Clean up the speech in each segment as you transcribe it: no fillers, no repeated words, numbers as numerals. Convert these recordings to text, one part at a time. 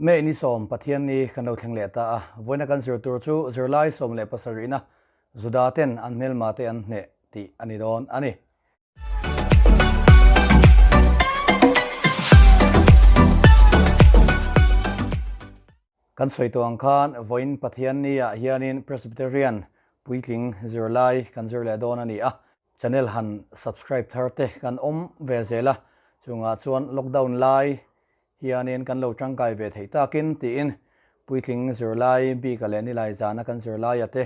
May ni sawm Pathianni kan lo thleng leh ta a, vawiina kan zir tur chu zirlai 17na Juda ten an hmelma te an hneh tih a ni dawn a ni. Kan sawi tawh ang khan vawiin Pathianni ah hianin Presbyterian puitling zirlai kan zir leh dawn a ni a, channel han subscribe thar te kan awm ve zel a, chungah chuan lockdown lai hianin kan lo tangkai ve theih takin tiin puitling zirlai bika leh nilai zana kan zirlaia te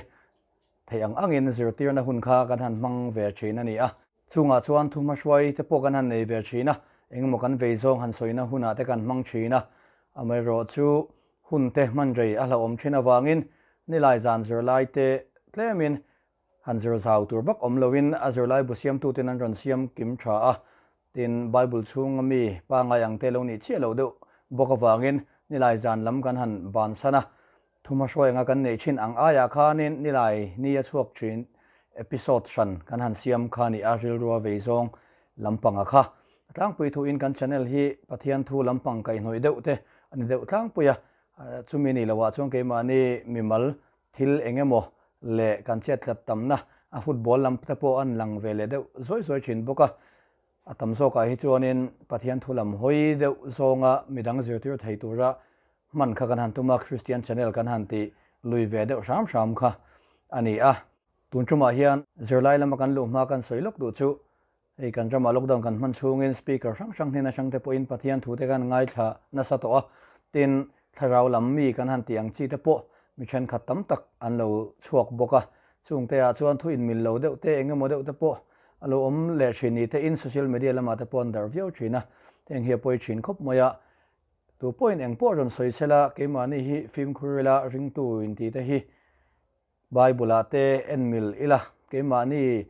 theih ang angin zirtirna hun kha kan han hmang ve thin a ni a. Chungah chuan thu hmahruai te pawh kan han nei ve thin a, engemaw kan vei zawng han sawina hunah te kan hmang thin a, amaherawhchu hun te hman rei a hlauhawm thin avangin nilai zan zirlai te tlemin Han zir zau tur vak awm loin a zirlai bu siamtuten an rawn siam kim tha a, tin Bible chhunga mi pangngai ang te lo nih chiah loh deuh bawk avangin nilai zan lam kan han bansan a. Thumahruai anga kan neih thin ang aiah khanin nilai ni a chhuak thin episode hran kan han siam kha ni a rilrua vei zawng lampanga kha. A tlangpui thuin kan channel hi Pathian thu lampang kaihhnawih deuh te a ni deuh tlangpui a, chumi ni loah chuan keimahni mimal Thil eng emaw leh kan chet tlat tamna a football lam te pawh an lang ve leh deuh zuai zuai thin bawk a. A tam zawkah hi chuanin Pathian thu lam hawi deuh zawnga midang zirtir thei tura hman kha kan han tum a, Christian channel kan han tih lui ve deuh hram hram kha a ni a. Tun tumah hian zirlai lama kan luh hma kan sawi lawk duh chu Hei kan ramah lockdown kan hman chhungin speaker hrang hrang hnen atang te pawhin Pathian thu te kan ngaithla nasa tawh a, tin thlarau lam mi kan han tih ang chi te pawh mi thenkhat tam tak an lo chhuak bawk a, chung te ah chuan thu inmil lo deuh te eng emaw deuh te pawh a lo awm leh thin ni te in social media lamah te pawh an darh viau thin a, heng hi a pawi thin khawp mai a, tu pawhin eng pawh rawn sawi chhela keimahni hi fimkhur ila ringtu inti te hi Bible ah te enmil ila keimahni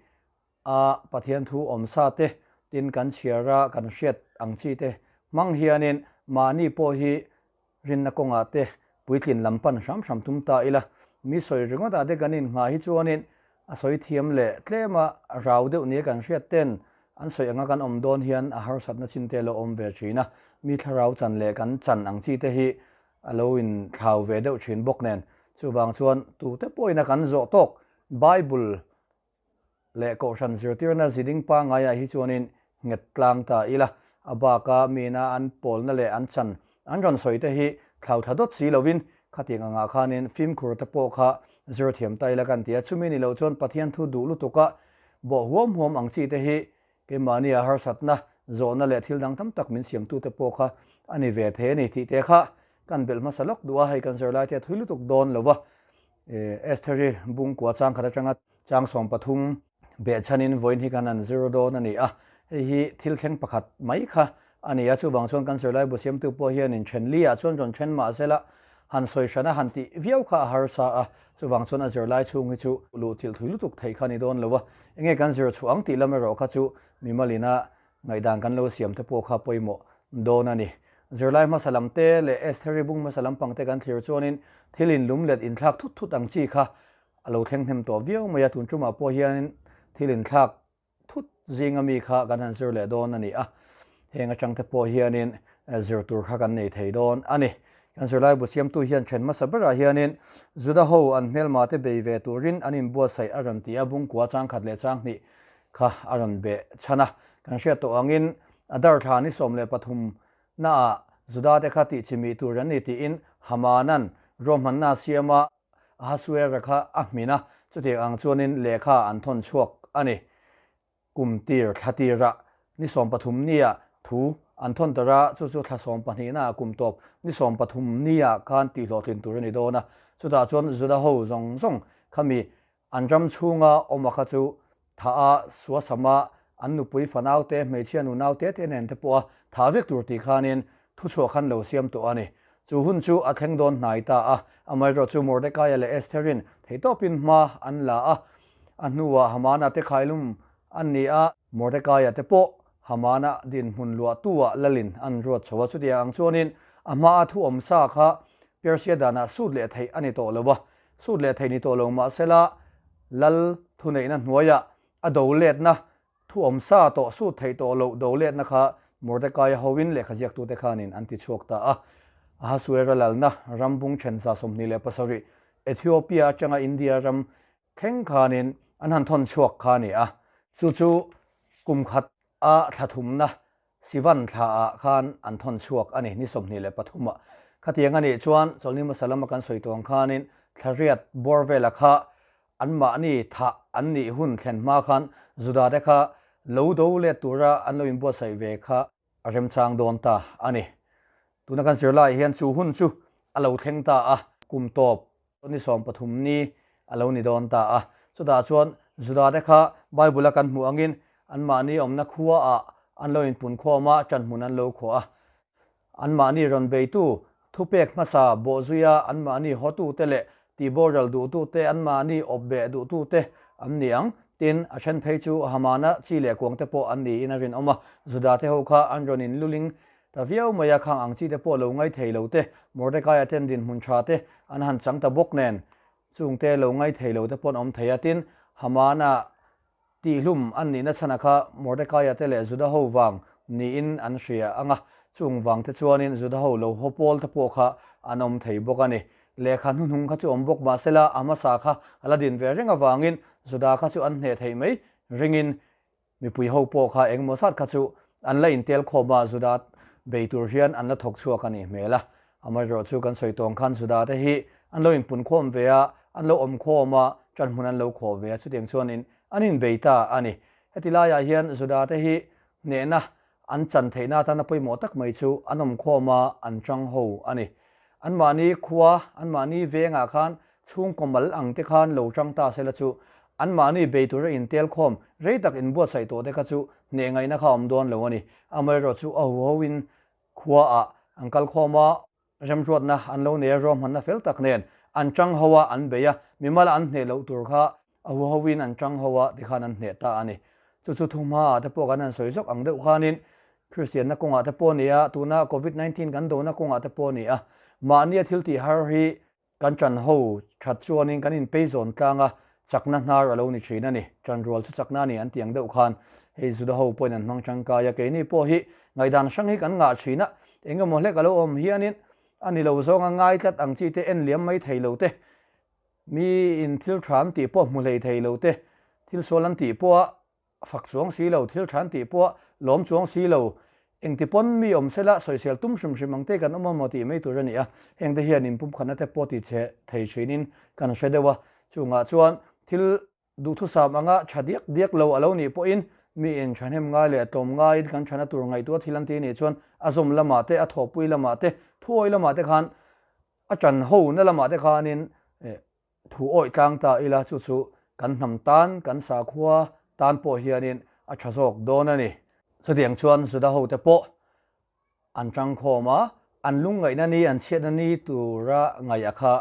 A Pathian thu awm sa te, tin kan chhiar a kan hriat ang chi te hmang hianin mahni pawh hi rinna kawngah te puitlin lam pan hram hram tum ta ila. Mi sawi ringawt ah te kan innghah hi chuanin a sawi thiam leh tlema rau deuh nia kan hriat ten an sawi anga kan awm dawn hian a harsatna chin te a lo awm ve thin a. Mi thlarau chan leh kan chan ang chi te hi a lo inthlau ve deuh thin bawk nen. Chuvang chuan tute pawhin a kan zawh tawk Bible leh kohhran zirtirna ziding pangaiah hi chuanin nghet tlang ta ila, a baka mina an pawlna leh an chan an rawn sawi te hi thlau thla dawt si lovin khatiang angah khanin fimkhur te pawh kha zir thiam ta ila kan ti a, chumi ni loh chuan Pathian thu duh lutuka bawh huam huam ang chi te hi keimahnia harsatna, zawhna leh thil dang tam tak min siamtute pawh kha a ni ve thei a ni tih te kha kan belh hmasa lawk duh a, hei kan zirlai te a thui lutuk dawn lo va. Estheri bungkua chang khat atanga chang 13 behchhanin vawiin hi kan han zir dawn a ni a, hei hi thil thleng pakhat mai kha a ni a, chuvang chuan kan zirlai bu siamtu pawh hianin then li ah chuan rawn then mah sela han sawi hran a han tih viau kha a harsa a, chuvang chuan a zirlai chhung hi chu luh chilh thui lutuk theih kha a ni dawn lo a, enge kan zir chhuah ang tih lam erawh kha chu mimalina Ngaihdan kan lo siam te pawh kha pawimawh dawn a ni. Zirlai hmasa lam te leh Estheri bung hmasa lampang te kan thlir chuanin thil inlum let inthlak thut thut ang chi kha a lo thleng hnem tawh viau mai a, tun tumah pawh hianin thil inthlak thut zinga mi kha kan han zir leh dawn a ni a, heng atang te pawh hianin zir tur kha kan nei thei dawn a ni. Kan zirlai bu siamtu hian then hmasa berah hianin Juda ho an hmelma te bei ve turin an inbuatsaih a rawn ti a, bungkua chang khat leh chang hnih kha a rawn beh chhan a. Kan hriat tawh angin a dar thla ni 13 naah Juda te kha tih chimih tur an ni tiin Hamanan ruahmanna a siam a, Ahasuera kha a hmin a, chutiang ang chuanin lehkha an thawn chhuak a ni. Kum tir thla tirah ni 13 nia thu an thawn tar a, chu chu thla 12 naah kum tawp ni 13 nia khan tihhlawhtlin tur a ni dawn a. Chutah chuan Juda ho zawng zawng khami An ram chhunga awma kha chu thah a, suasama an nupui fanaute, hmeichhia nunau te te nen te pawha thah vek tur tih khanin thuchhuah khan lo siam tawh a ni. Chu hun chu a thleng dawn hnai ta a, amaherawh chu Mordekaia leh Estherin theihtawpin hma an la a, a hnuah Hamana te khailum an ni a, Mordekaia te pawh Hamana dinhmun luahtu-ah lalin an ruat chho a, chutiang ang chuanin a hmaa thu awm sa kha Persia danah sut leh theih a ni tawh lo a, Sut leh theih ni tawh lo mahsela Lal thuneihna hnuaiah a do letna thu awm sa tawh sut theih tawh loh do letna kha Mordekaia hoin lehkha ziaktute khanin an ti chhuak ta a. Ahasuera lalna ram bung then 27, Ethiopia atanga India ram thleng khanin an han thawn chhuak kha a ni a. Chu chu kum khat a thla thumna Sivan thla ah khan an thawn chhuak a ni, ni 23 ah. Khatiang a nih chuan chawlhni hmasa lama kan sawi tawh ang khanin thla riat bawr vela kha anmahni thah an nih hun thlen hma khan Juda te kha lo do let tura an lo inbuatsaih ve kha a remchang dawn ta a ni. Tuna kan zirlaiah hian chu hun chu a lo thleng ta a, kum tawp ni 13 ni a lo ni dawn ta a. Chutah chuan Juda te kha Bible-a kan hmuh angin anmahni awmna khuaah an lo inpunkhawm a, ṭanhmun an lo khuah a. Anmahni rawn beitu thupek hmasa bawhzuia anmahni hawtute leh tihboral duhtute, anmahni awpbeh duhtute an ni ang. Tin, a then phei chu Hamana chi leh kuangte pawh an niin a rinawm a. Juda te ho kha an rawn inluling ta viau mai a, khang ang chi te pawh lo ngai thei lo te, Mordekaia ten dinhmun tha te an han chang ta bawk nen, chungte lo ngai thei lo te pawh an awm thei a. Tin, Hamana Tihlum an nihna chhana kha Mordekaia te leh Juda ho vang niin an hria ang a, chung vang te chuanin Juda ho lo haw pawl te pawh kha an awm thei bawk a ni. Lehkha hnuhnung kha chu awm bawk mah sela a hmasa kha a la din ve reng avangin Juda kha chu an hneh theih mai ringin mipui ho pawh kha engemaw zat kha chu an la intel khawm a, Juda bei tur hian an la thawk chhuak a nih hmel a. Amaherawh chu kan sawi tawng khan Juda te hi an lo inpunkhawm ve a, an lo awmkhawm a, ṭanhmun an lo khawh ve a, chutiang chuanin an inbei ta a ni. Heti laiah hian Juda te hi hnehna an chan theihna atana pawimawh tak mai chu an awmkhawm a, an ṭang ho a ni. Anmahni khua, anmahni vengah khan chhungkaw mal ang te khan lo ṭang ta sela chu anmahni bei tura intelkhawm rei tak inbuatsaih tawh te kha chu hneh ngaihna kha a awm dawn lo a ni. Amaherawh chu a huhoin Khuaah an kal khawm a, remruatna an lo nei a, ruahmanna fel tak nen an chang ho a, an bei a, mimal an hneh loh tur kha a huhoin an chang ho a tikhan an hneh ta a ni. Chu chu thuhmaah te pawh kan han sawi zawk ang deuh khanin Kristianna kawngah te pawh a ni a, tuna Covid 19 kan dona kawngah te pawh a ni a, mahnia thil tih har hi Kan ṭan ho ṭhat chuanin kan inpei zawn tlang a, chakna hnar a lo ni ṭhin a ni. Ṭan rual chu chakna a ni an ti ang deuh khan hei Juda ho pawhin an hmang ṭangkai a, keini pawh hi ngaihdan hrang hi kan ngah ṭhin a, eng emaw hlek a lo awm hianin a ni lo zawnga ngai tlat ang chi te en liam mai thei lo te, miin thil ṭha an tih pawh hmu hlei thei lo te, thil sual an tih pawha fak chuang si lo, thil than tih pawh lawm chuang si lo, engti pawn mi awm sela sawisel tum hrim hrim ang te kan awm a maw tih mai tur a ni a, hengte hian inpumkhatna te pawh ti chhe thei thinin kan hre deuh a, chungah chuan thil duhthusam anga tha diak diak lo a lo nih pawhin mi in thahnem ngai leh tlawm ngaiin kan thana tur ngaihtuah thil an ti nih chuan a zawm lamah te, a thawhpui lamah te, thuawi lamah te khan a tan ho na lamah te khanin Thu awih tlang ta ila chu chu kan hnam tan, kan sakhua tan pawh hianin a tha zawk dawn a ni. Chutiang chuan Juda hote pawh an tangkhawm a, an lungngaihna ni, an chhiatna ni tura ngaih a kha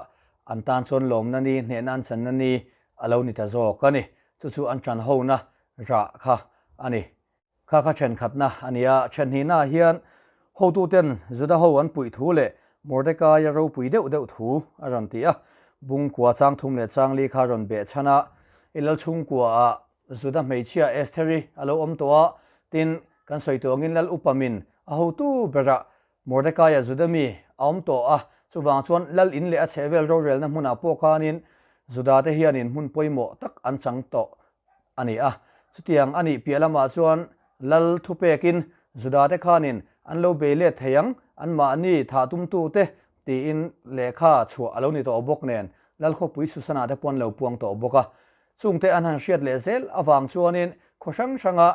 an tan chuan lawmna ni, hnehna an channa ni a lo ni ta zawk a ni. Chu chu an tan hona rah kha a ni. Kha kha thenkhatna a ni a, thenhnihnaah hian hotuten Juda ho an puih thu leh Mordekaia ropui deuh deuh thu a rawn ti a. Bungkua chang thum leh chang li kha a rawn beh chhan a, i lal chhungkuaah Juda hmeichhia Estheri a lo awm tawh a, tin, kan sawi tawh angin lal upamin a hotu berah Mordekaia Juda mi a awm tawh a, chuvang chuan lal in leh a chhehvel rorelna hmunah pawh khanin Juda te hianin hmun pawimawh tak an chang tawh a ni a. Chutiang a nih piah lamah chuan Lal thupekin Judate khanin an lo bei let thei ang, anmahni thah tumtute tiin lehkha chhuah a lo ni tawh bawk nen Lal khawpui Susanah te pawh an lo puang tawh bawk a. Chungte an han hriat leh zel avang chuanin khaw hrang hranga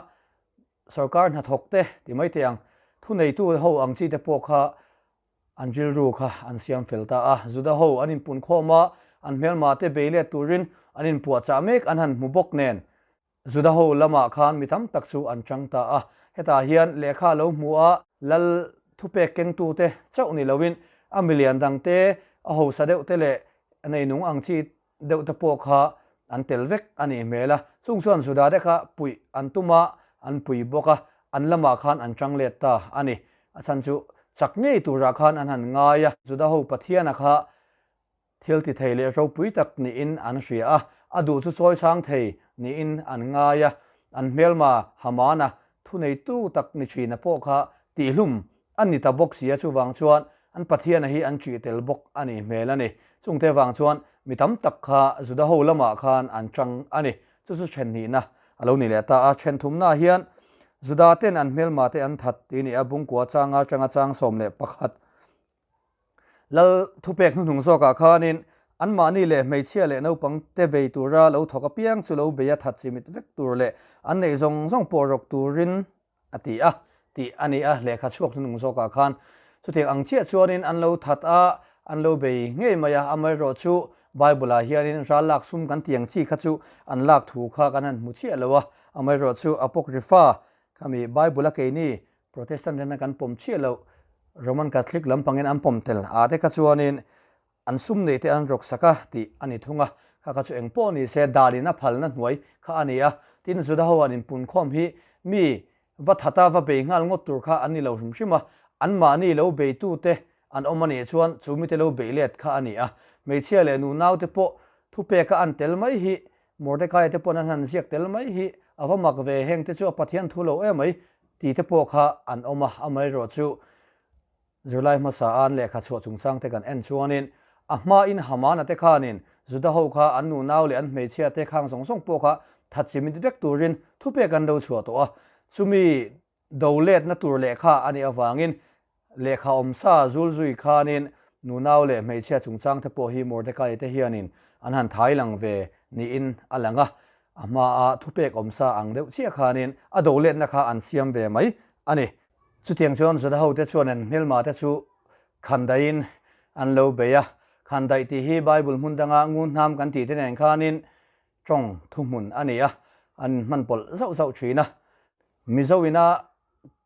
sorkar hnathawkte ti mai teh ang, thuneitu ho ang chi te pawh kha An rilru kha an siam fel ta a, Juda ho an inpun khawm a, an hmelma te bei let turin an inpuahchah mek an han hmu bawk nen. Juda ho lamah khan mi tam tak chu an chang ta a, hetah hian lehkha lo hmu a, lal thupek kengtute chauh ni loin a milian dangte, a hausa deuhte leh neinung ang chi deuh te pawh kha an tel vek a nih hmel a, chung chuan Juda te kha puih an tum a, an pui bawk a, an lamah khan an chang let ta a ni. A chhan chu chak ngei turah khan an han ngai a, Juda ho Pathiana kha thil ti thei leh ropui tak niin an hria a, a duh chu chawi chang thei niin an ngai a, an hmelma Hamana thuneitu tak ni thina pawh kha tihhlum a ni ta bawk si a, chuvang chuan an Pathiana hi an ṭih tel bawk a nih hmel a ni. Chungte vang chuan mi tam tak kha Juda ho lamah khan an ṭang a ni. Chu chu ṭhen hnihna a lo ni leh ta a. Ṭhen thumnaah hian Juda ten an hmelma te an that tih a ni a, Bungkua changa ṭanga chang 11. Lal thupek hnuhnung zawkah khanin anmahni leh hmeichhia leh naupang te bei tura lo thawk apiang chu lo bei a that chimit vek tur leh an neih zawng zawng pawh rawk turin a ti a tih a ni a, lehkha chhuak hnuhnung zawkah khan chutiang ang chiah chuanin an lo that a, an lo bei ngei mai a, amaherawhchu Bible-ah hianin ral lak sum kan tih ang chi kha chu an lak thu kha kan han hmu chiah lo a, amaherawhchu Apocrypha khami Bible-a keini Protestant tena kan pawm chiah loh Roman Catholic lampangin an pawm tel a te kha chuanin an sum neih te an rawk sak a tih a ni thung a, kha kha chu eng pawh ni se dalin a phalna hnuai kha a ni a, tin Juda ho an inpunkhawm hi mi va thata va bei nghal ngawt tur kha an ni lo hrim hrim a, anmahni lo beitute an awm a nih chuan chu mite lo beih let kha a ni a, hmeichhia leh nunaute pawh thupeka an tel mai hi Mordecai te pawn an han ziak tel mai hi a va mak ve, heng te chu a Pathian thu lo emai ti te pawh kha an awm a, amaherawh chu zirlai hmasa an lehkha chhuah chungchang te kan en chuanin a hmain Hamana te khanin Juda ho kha an nunau leh an hmeichhia te khang zawng zawng pawh kha that chimit vek turin thupek an lo chhuah tawh a, chumi Do letna tur lehkha a nih avangin lehkha awmsa zul zui khanin nunau leh hmeichhia chungchang te pawh hi Mordecai te hianin an han thai lang ve niin a lang a, a hmaa thupek awmsa ang deuh chiah khanin a do letna kha an siam ve mai a ni. Chutiang chuan Juda hote chuan an hmelma te chu khandaiin an lo bei a, khandaih tih hi Bible hmun danga ngunhnam kan tih te nen khanin tawng thuhmun a ni a, an hman pawlh zauh zauh thin a. Mizo ina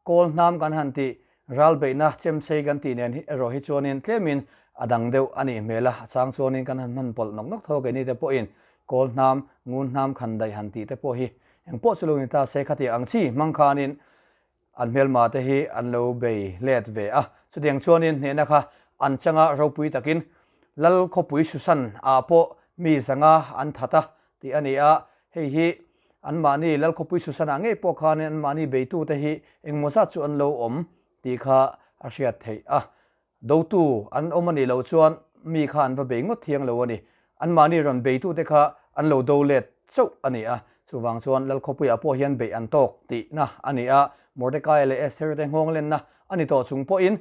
kawl hnam kan han tih ral beihna chemsei kan tih nen erawh hi chuanin tlemin a dang deuh a nih hmel a, a chang chuanin kan han hman pawlh nawk nawk tho keini te pawhin kawl hnam, ngun hnam khan daih han tih te pawh hi eng pawh chu lo ni ta se khatiang ang chi hmang khanin an hmelma te hi an lo bei let ve a. Chutiang chuanin hnehna kha an changa ropui takin Lal khawpui Susan ah pawh mi 500 an that a tih a ni a, hei hi Anmahni Lalkhawpui Susanah ngei pawh khanin anmahni beitute hi engmaw zat chu an lo awm tih kha a hriat theih a. Dotu an awm a nih loh chuan mi kha an va bei ngawt thiang lo a ni. Anmahni rawn beitute kha an lo do let chauh a ni a. Chuvang chuan Lalkhawpuiah pawh hian beih an tawk tihna a ni a. Mordekaia leh Esther te nghawng lenna a ni tawh chung pawhin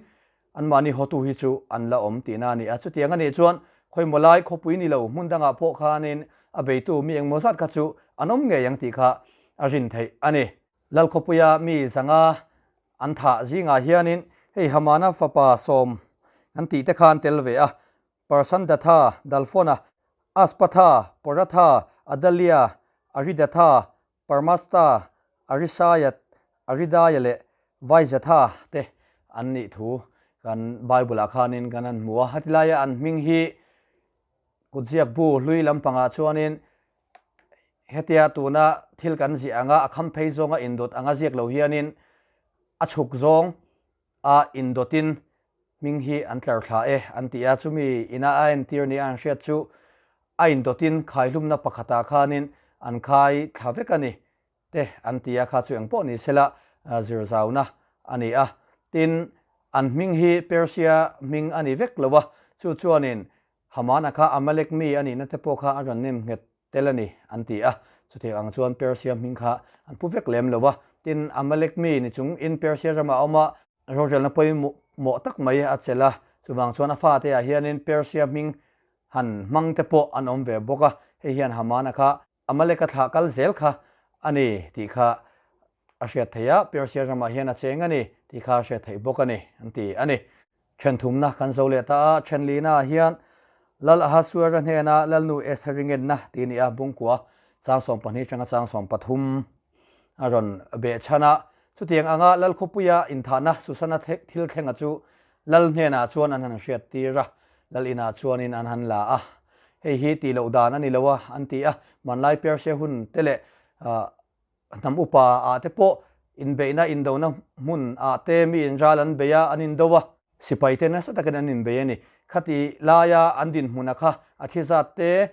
Anmahni hotu hi chu an la awm tihna a ni a, chutiang a nih chuan khawimaw lai khawpui ni lo hmun dangah pawh khanin a beitu mi engmaw zat kha chu an awm ngei ang tih kha a rin theih a ni. Lal khawpuia mi 500 an thah zingah hianin hei Hamana fapa sawm an tih te kha an tel ve a, Parsandatha, Dalfona, Aspatha, Poratha, Adalia, Aridatha, Parmasta, Arisaiat, Aridaia leh Vaizatha te an nih thu kan Bible-ah khanin kan han hmu a. Heti laia an hming hi kutziak bu hlui lampangah chuanin hetia tuna thil kan ziah anga a kham phei zawnga indawt anga ziak lo hianin a chhuk zawng a indawtin hming hi an tlar thla e an ti a, chumi ina a entir nia an hriat chu a indawtin khaihlumna pakhatah khanin an khai thla vek a ni te an ti a, kha chu engpawh ni sela zir zauna a ni a. Tin, an hming hi Persia hming a ni vek lo a, chu chuanin Hamana kha Amalek mi a nihna te pawh kha a rawn nem nghet tel a ni, an ti a. Chutiang ang chuan Persia hming kha an pu vek lem lo a. Tin, Amalek mi ni chung in Persia ramah a awm a, rorelna pawimawh tak mai a chelh a. Chuvang chuan a fate ah hianin Persia hming han hmang te pawh an awm ve bawk a. Hei hian Hamana kha Amalek-a thlah kal zel kha a ni tih kha a hriat theih a, Persia ramah hian a cheng a ni tih kha a hriat theih bawk a ni, an ti a ni. Then thumna kan zo leh ta a, then lihnaah hian Lal Ahasuera hnena Lalnu Esther ringenna tih a ni a, Bungkua chang 12 atanga chang 13 a rawn behchhan a. Chutiang anga Lal khawpuia inthahna Susana thil thlenga chu Lal hnenah chuan an han hriat tir a, Lal inah chuanin an han la a. Hei hi tih loh dan a ni lo a, an ti a. Hmanlai Persia hun te leh hnam upa ah te pawh inbeihna indona hmun ah te mi inral an bei a, an indo a. Sipai te nasa takin an inbei a ni. Khati laia an dinhmuna kha a thi zat te,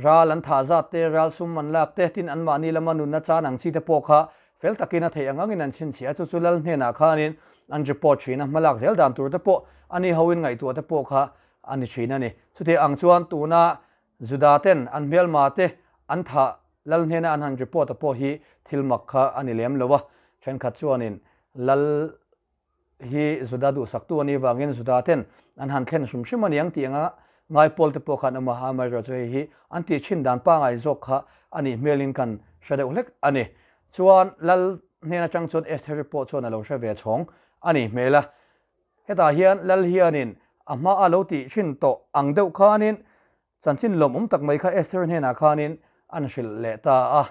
Ral an thah zat te, ral sum an lak te, tin anmahni lama nunna chan ang chi te pawh kha fel takin a theih ang angin an chhinchhiah a, chu chu Lal hnenah khanin an report thin a, hmalak zel dan tur te pawh a ni hoin ngaihtuah te pawh kha a ni thin a ni. Chutiang ang chuan tuna Juda ten an hmelma te an thah lal hnena an han report a pawh hi thil mak kha a ni lem lo a, thenkhat chuanin lal hi Juda duhsaktu a nih vangin Juda ten an han thlen hrim hrim a niang tih anga ngai pawl te pawh khan awm a, amaherawhchu hei hi an tih thin dan pangai zawk kha a nih hmelin kan hre deuh hlek a ni. Chuan lal hnen atang chuan Estheri pawh chuan a lo hre ve chhawng a nih hmel a, hetah hian lal hianin a hma a lo tih thin tawh ang deuh khanin chanchin lawmawm tak mai kha Esther hnenah khanin an hrilh leh ta a,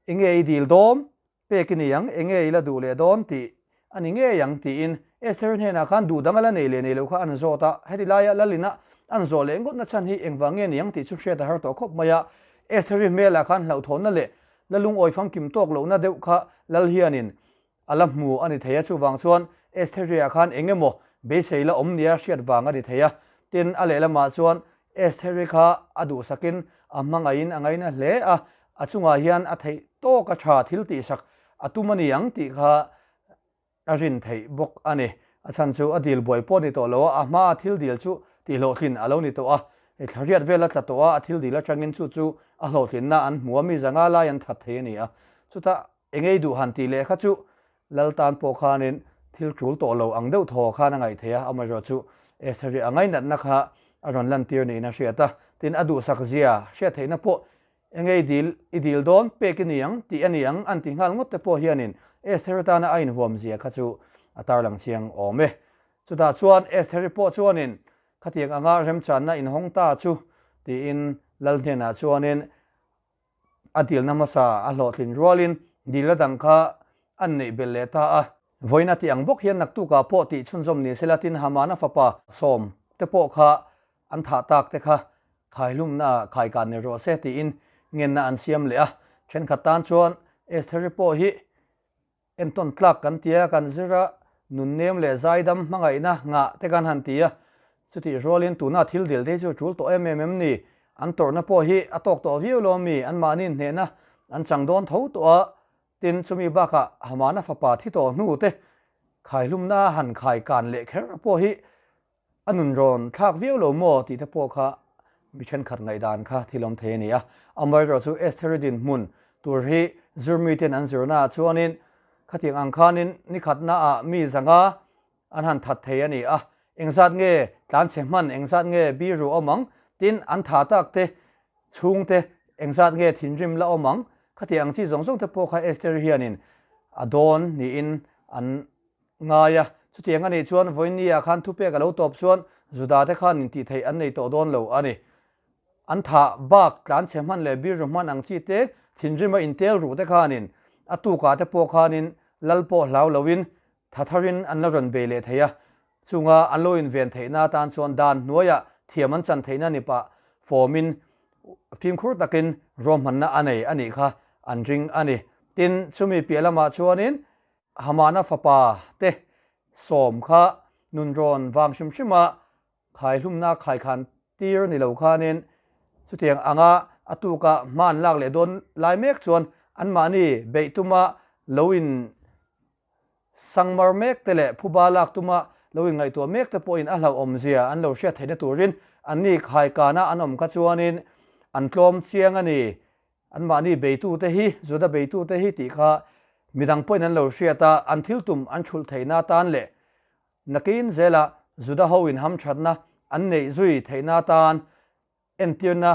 Enge i dil dawn? Pek i ni ang, enge i la duh leh dawn tih a ni ngei ang tiin Esther hnenah khan duh dang a la nei leh nei lo kha an zawt a, heti laia Lalina an zawh leh ngawtna chhan hi engvang nge ni ang tih chu hriat a har tawh khawp mai a, Estheri hmelah khan hlauhthawnna leh la lungawi famkim tawk lohna deuh kha Lal hianin a la hmu a ni thei a, chuvang chuan Estheri-ah khan eng emaw beisei la awm nia hriat vang a ni thei a, tin a lehlamah chuan Estheri kha a duhsakin a hmangaihin a ngaina hle a, a chungah hian a theih tawk a tha thil tihsak a tum a ni ang tih kha a rin theih bawk a ni. A chhan chu a dil buai pawh a ni tawh lo a, a hmaa thil dil chu tihhlawhtlin a lo ni tawh a, hei thla riat vel a tla tawh a, a thil dil atangin chu chu a hlawhtlinna an hmu a, mi zanga lai an that thei a ni a, chutah Engei duh han tih leh kha chu Lal tan pawh khanin thil tul tawh lo ang deuh thaw khan a ngaih theih a, amaherawh chu Estheri a ngainatna kha a rawn lantir niin a hriat a, tin a duhsak zia hriat theihna pawh engei dil i dil dawn pek i ni ang tih a ni ang an ti nghal ngawt te pawh hianin Estheri tana a inhuam zia kha chu a tarlang chiang awm e. Chutah chuan Estheri pawh chuanin khatiang anga remchanna inhawng ta chu tiin Lal hnenah chuanin A dilna hmasa a hlawhtlin rualin dilna dang kha an neih belh leh ta a. Vawiin a tih ang bawk hian naktukah pawh tih chhunzawm ni sela tin Hamana fapa sawm te pawh kha an thah tak te kha khaihlumna ah khaikan ni rawh se tiin ngenna an siam leh a. Thenkhat tan chuan Estheri pawh hi Entawn tlak kan ti a, kan zir a, nunnem leh zaidam hmangaihna ngah te kan han ti a, chutih rualin tuna thil dil te hi chu a tul tawh em em em ni? An tawrhna pawh hi a tawk tawh viau lo ami? Anmahni hnehna an chang dawn tho tawh a, tin chumi bakah Hamana fapa thi tawh hnu te khaihlumna han khai kan leh kher pawh hi A nun rawn thlak viau lo maw tih te pawh kha mi thenkhat ngaihdan kha thil awm thei a ni a. Amaherawh chu Estheri dinhmun tur hi zirmi ten an zirna ah chuanin khatiang ang khanin nikhatna ah mi zanga an han that thei a ni a. Engzat nge tlanchhe hman, engzat nge biru awm ang, tin an tha tak te chhungte engzat nge thinrim la awm ang, khatiang ang chi zawng zawng te pawh kha Estheri hianin a dawn niin an Ngai a, chutiang a nih chuan vawinia khan thupek a lo tawp chuan Juda te khan intih theih an nei tawh dawn lo a ni. An thah bak tlanchhe hman leh biru hman ang chi te, thinrima intel ruh te khanin a tukah te pawh khanin lal pawh hlau loin tha tharin an la rawn bei leh thei a, chunga an lo inven theihna atan chuan dan hnuaiah thiam an chan theihna ni pah fawmin fimkhur takin ruahmanna a nei a nih kha an ring a ni. Tin, chumi piah lamah chuanin Hamana fapa te sawm kha nunrawn vang hrim hrima khaihlumna khaikhan tir ni lo khanin chutiang anga a tuka hma an lak leh dawn lai mek chuan anmahni beih tuma lo in sangmar mek te leh phuba lak tuma lo in ngaihtuah mek te pawhin a hlauhawm zia an lo hriat theihna turin anni khaikana an awm kha chuanin an tlawm chiang a ni. Anmahni beitute hi, Juda beitute hi tih kha midang pawhin an lo hriat a, an thil tum an thulh theihna atan leh nakin zela Juda ho in hamthatna an neih zui theihna atan entirna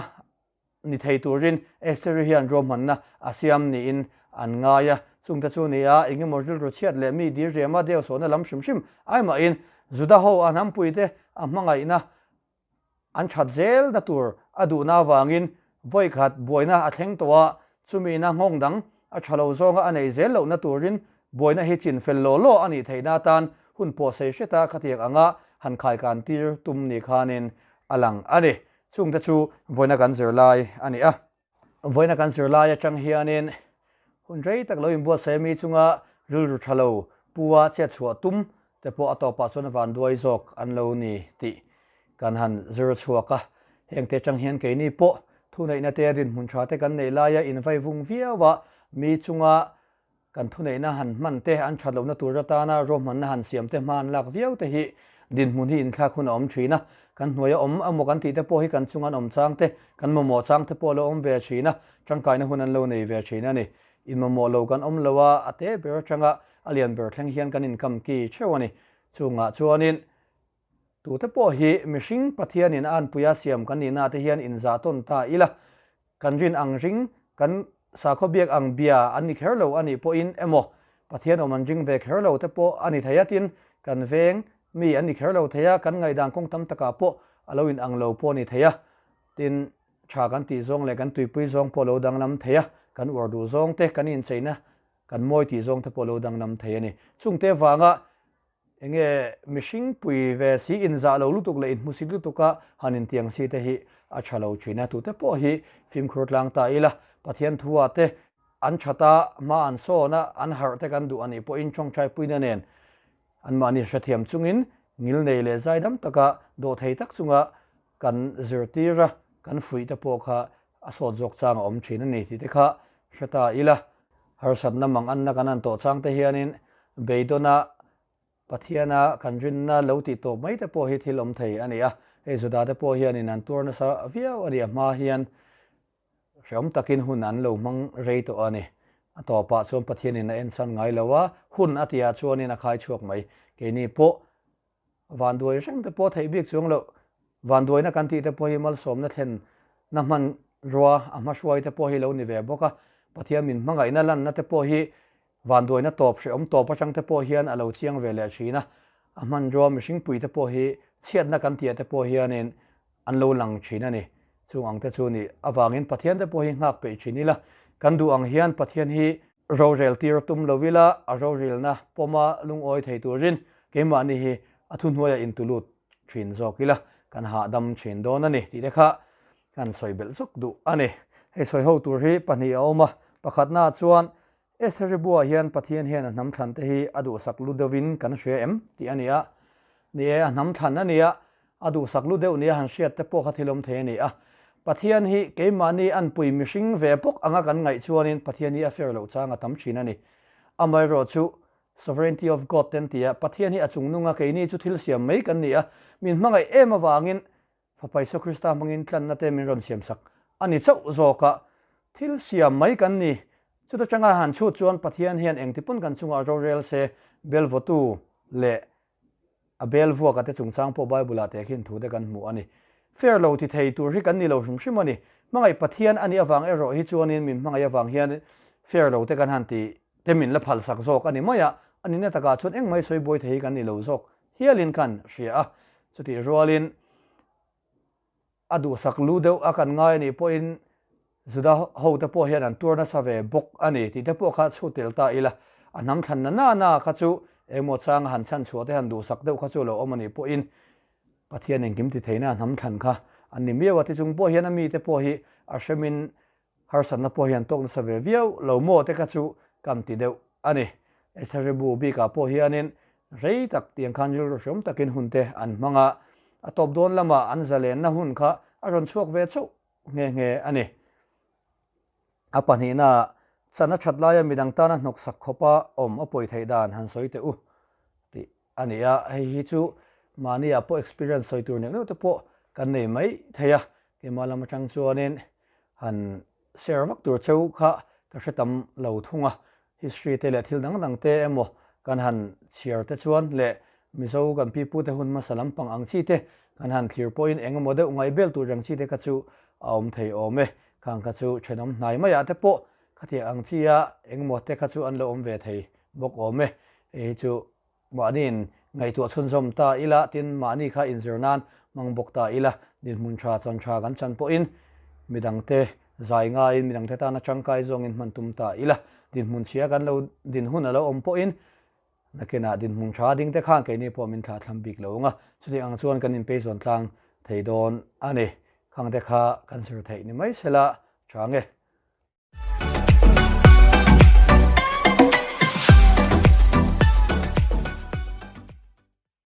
ni thei turin Estheri hian ruahmanna a siam niin an ngai a. Chungte chu ni a, engemaw rilru chhiat leh mi dirriama deusawhna lam hrim hrim aimahin Juda ho a hnampuite a hmangaihna An that zelna tur a duhna avangin vawikhat buaina a thleng tawh a, chumi ina nghawng dang a tha lo zawnga a neih zel lohna turin buaina hi chin fel law law a nih theihna atan hun pawh sei hreta khatiang anga han khaikan tir tum ni khanin a lang a ni. Chungte chu vawiina kan zirlai a ni a. Vawiina kan zirlai atang hianin hun rei tak lo inbuatsaih ami chunga rilru tha lo pu-a chet chhuah tum te pawh a tawpah chuan vanduai zawk an lo ni tih kan han zir chhuak a. Hengte atang hian keini pawh thuneihna te dinhmun tha te kan neih laia invaivung viau a, mi chunga. Kan thuneihna han hman te, an that lohna tur atana ruahmanna han siam te hma an lak viau te hi dinhmun hi inthlak hun a awm thin a. Kan hnuaia awm emaw kan tih te pawh hi kan chunga an awm chang te, kan mamawh chang te pawh a lo awm ve thin a, tangkaina hun an lo nei ve thin a ni. Inmamawh lo kan awm lo a, a te ber atanga a lian ber thleng hian kan inkam ki theuh a ni. Chungah chuanin tute pawh hi mihring Pathianin a anpuia siam kan nihna te hian inzah tawn ta ila, kan rin ang ring, kan sakhaw biak ang bia an ni kher lo a nih pawhin emaw Pathian awm an ring ve kher lo te pawh a ni thei a, tin kan veng mi an ni kher lo thei a, kan ngaihdan kawng tam takah pawh a lo inang lo pawh a ni thei a, tin tha kan tih zawng leh kan tuipui zawng pawh a lo danglam thei a, kan uar duh zawng te, kan incheina kan mawi tih zawng te pawh a lo danglam thei a ni. Chungte vanga Enge mihring pui ve si inzah lo lutuk leh inhmusit lutuka han intiang si te hi a tha lo thin a, tute pawh hi fimkhur tlang ta ila, Pathian thua te an that a, hma an sawn a, an harh te kan duh anih pawhin tawngtai puina nen anmahni hrethiam chungin ngilnei leh zaidam taka dawhthei tak chunga kan zirtir a, kan fuih te pawh kha a sawt zawk chang a awm thin a ni tih te kha hre ta ila. Harsatna mang anna kan han tawh chang te hianin beidawna Pathiana kan rinna lo tih tawp mai te pawh hi thil awm thei a ni a. Hei Juda te pawh hianin an tuar nasa viau a ni a, hma hian hreawm takin hun an lo hmang rei tawh a ni. A tawpah chuan Pathianin a enchhan ngai lo a, hun a tihah chuanin a khai chhuak mai. Keini pawh Vanduai reng te pawh theih bik chuang loh. Vanduaina kan tih te pawh hi malsawmna thlen na hmanrua a hmahruai te pawh hi lo ni ve bawk a. Pathian min hmangaihna lanna te pawh hi vanduaina tawp hrehawm tawp atang te pawh hian a lo chiang ve leh thin a. A hmanrua mihring pui te pawh hi chhiatna kan tih ah te pawh hianin an lo lang thin a ni. Chung ang te chu nih avangin Pathian te pawh hi nghak peih thin ila, kan duh ang hian Pathian hi rorel tir tum lo ila, a rorelna pawma lungawi thei turin keimahni hi a thuhnuaiah intulut thin zawk ila, kan hahdam thin dawn a ni tih te kha kan sawi belh zuk duh a ni. Hei sawi ho tur hi pahnih a awm a, pakhatnaah chuan Estheri buah hian Pathian hian a hnam thlan te hi a duhsak lu deuhin kan hria em? tih a ni a. Ni e, a hnam thlan a ni a, a duhsak lu deuh nia han hriat te pawh kha thil awm thei a ni a. Pathian hi keimahni anpui mihring ve bawk anga kan ngaih chuanin Pathian hi a fair loh chang a tam thin a ni. Amaherawhchu, Sovereignty of God te an ti a, Pathian hi a chungnunga keini chu thil siam mai kan ni a, min hmangaih em avangin Fapa Isua Krista hmangin tlanna te min rawn siamsak a ni chauh zawk a, thil siam mai kan ni. Chuta changa han chhut chuan Pathian hian engtipawn kan chungah rorel se, bel vawtu leh a bel vuaka te chungchang pawh Bible-ah teh khin thu te kan hmu a ni. Fair lo ti thei tur hi kan ni lo hrim hrim a ni. Hmangaih Pathian a nih avang erawh hi chuanin min hmangaih avang hian fair lo te kan han ti te min la phalsak zawk a ni mai a, a nihna takah chuan engmah hi sawi buai thei hi kan ni lo zawk hialin kan hria a, chutih rualin a duhsak lu deuh a kan ngai a nih pawhin Juda hote pawh hian an tuar nasa ve bawk a ni tih te pawh kha chhut tel ta ila, a hnam thlan na na na kha chu engmaw changa han chhan chhuah te han duhsak deuh kha chu lo awm a nih pawhin Pathian engkim ti theihna hnam thlan kha an ni miau a, tichung pawh hian a mite pawh hi a hremin Harsatna pawh hian tawk nasa ve viau lo maw te kha chu kam ti deuh a ni. Estheri bu bikah pawh hianin rei tak tiang khan rilru hreawm takin hun te an hmang a, a tawp dawn lamah an zalenna hun kha a rawn chhuak ve chauh nghe nghe a ni. A pahnihnaah chan a that laia midang tana hnawksak khawpa awm a pawi theih dan han sawi teh u tih a ni a, hei hi chu mahniah pawh experience sawi tur neuh neuh te pawh kan nei mai thei a, keimah lam atang chuanin han share vak tur cheu kha ka hre tam lo thung a, history te leh thil dang dang te emaw kan han chhiar te chuan leh Mizo kan pipu te hun hmasa lampang ang chi te kan han thlir pawhin eng emaw deuh ngaih bel tur ang chi te kha chu a awm thei awm e, khang kha chu thenawm hnai maiah te pawh khatiang ang chi a eng emaw te kha chu an lo awm ve thei bawk awm e, hei hi chu Mahniin ngaihtuah chhunzawm ta ila, tin mahni kha inzir nan hmang bawk ta ila, dinhmun tha chan tha kan chan pawhin midangte zai ngaiin midangte tana tangkai zawngin hman tum ta ila, dinhmun chhia kan lo din hun a lo awm pawhin nakinah dinhmun tha ding te khan keini pawh min thlah thlam bik lo ang a, chutih ang chuan kan inpeizawn tlang thei dawn a ni. Khangte kha kan zir theih ni mai sela tha nge.